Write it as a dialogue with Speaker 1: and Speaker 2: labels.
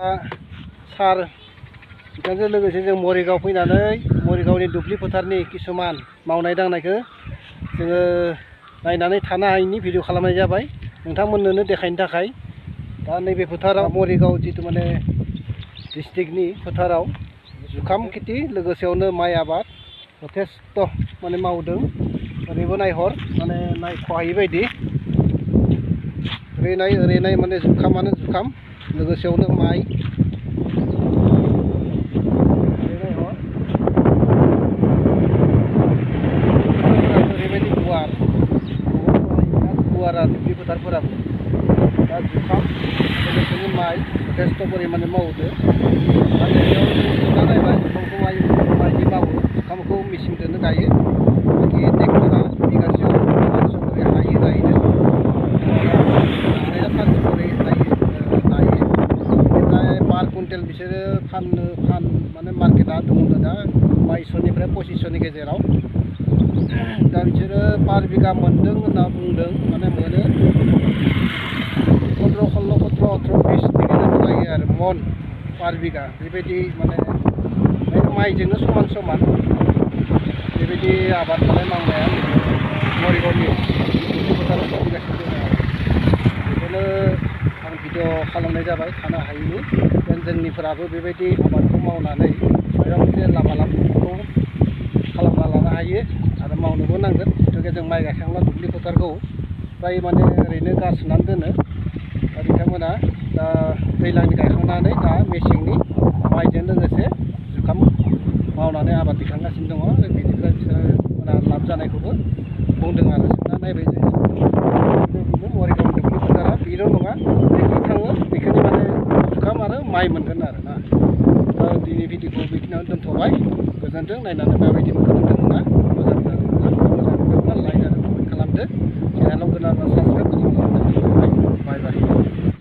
Speaker 1: सार बिथांजों लोगोसे जों मरिगाव फैनानै मरिगावनि दुब्लि फोथारनि किसुमान मावनाय दांनायखौ जोङो नायनानै थानो हायिनि भिडिअ खालामनाय जाबाय नोंथांमोननो देखायनो थाखाय। दा नैबे फोथाराव मरिगाव जितु माने डिस्ट्रिक्टनि फोथाराव जुखाम खेथि लोगोसेयावनो माइ आबाद जथेस्थ माने मावदों। ओरैबो नायहर माने नायख'हायि बायदि ओरै नाय माने जुखामानो जुखाम लोगोसेयावनो माइ ओरैबायदि गुवार गुवार दुब्लि फोथारफोराबो दा जुखाम लोगोसेनो माइ जथेस्थ परिमाणे मावदो। दा बेयाव जों नायबाय जुखामखौ माबायदि मावो। जुखामखौ मेचिनजोंनो गायो बाखि ट्रेक्टरा बिगासेयाव 500 करि हायो गायनो हानाया 500 करि हायो बेनिफ्राय पार कुइन्टेल बिसोरो माने मार्केटआ दङ दा 2200निफ्राय 2500नि गेजेराव। दा बिसोरो पार बिगा मोनदों होनना बुंदों माने मोनो 15, 16, 17, 18, 20नि गेजेराव जायो आरो मन पार बिगा बेबायदि माने माइजोंनो समान बेबायदि आबाद मावनाया मरिगावनि फोथाराव सोलिगासिनो दङ आरो बेखौनो आं भिडिअ खालामनाय जाबाय थानो हायिनि। जोंनिफोराबो बेबायदि आबादखौ मावनानै माबा मोनसे लाभालाबखौ खालामना लानो हायो आरो मावनोबो नांगोन। जिथुके जों माइ गायखांब्ला दुब्लि फोथारखौ फ्राय माने ओरैनो गारसोनानै दोनो। दा बिथांमोना दा दैज्लांनि गायखांनानै दा मेसेंनि माइजों लोगोसे जुखाम मावनानै आबाद दिखांगासिनो दङ आरो बिनिफ्राय बिसोरहा लाब जानायखौबो बुंदों आरो सोंना नायबाय जोङो। बेबायदिनो मरिगाव दुब्लि फोथारा बेल' नङा जेखि थाङो बेखौनो माने जुखाम आरो माइ मोनगोन आरो ना। दा दिनै भिडिअखौ बेखिनियावनो दोनथ'बाय। गोजोन्थों। नायनानै माबायदि मोनखो नोंथांमोना मोजां जादोंब्ला लाइक आरो कमेन्ट खालामदो। चेनेलाव गोदान साबसक्राइब खालामनानै दोनथ'बाय। बाय बाय।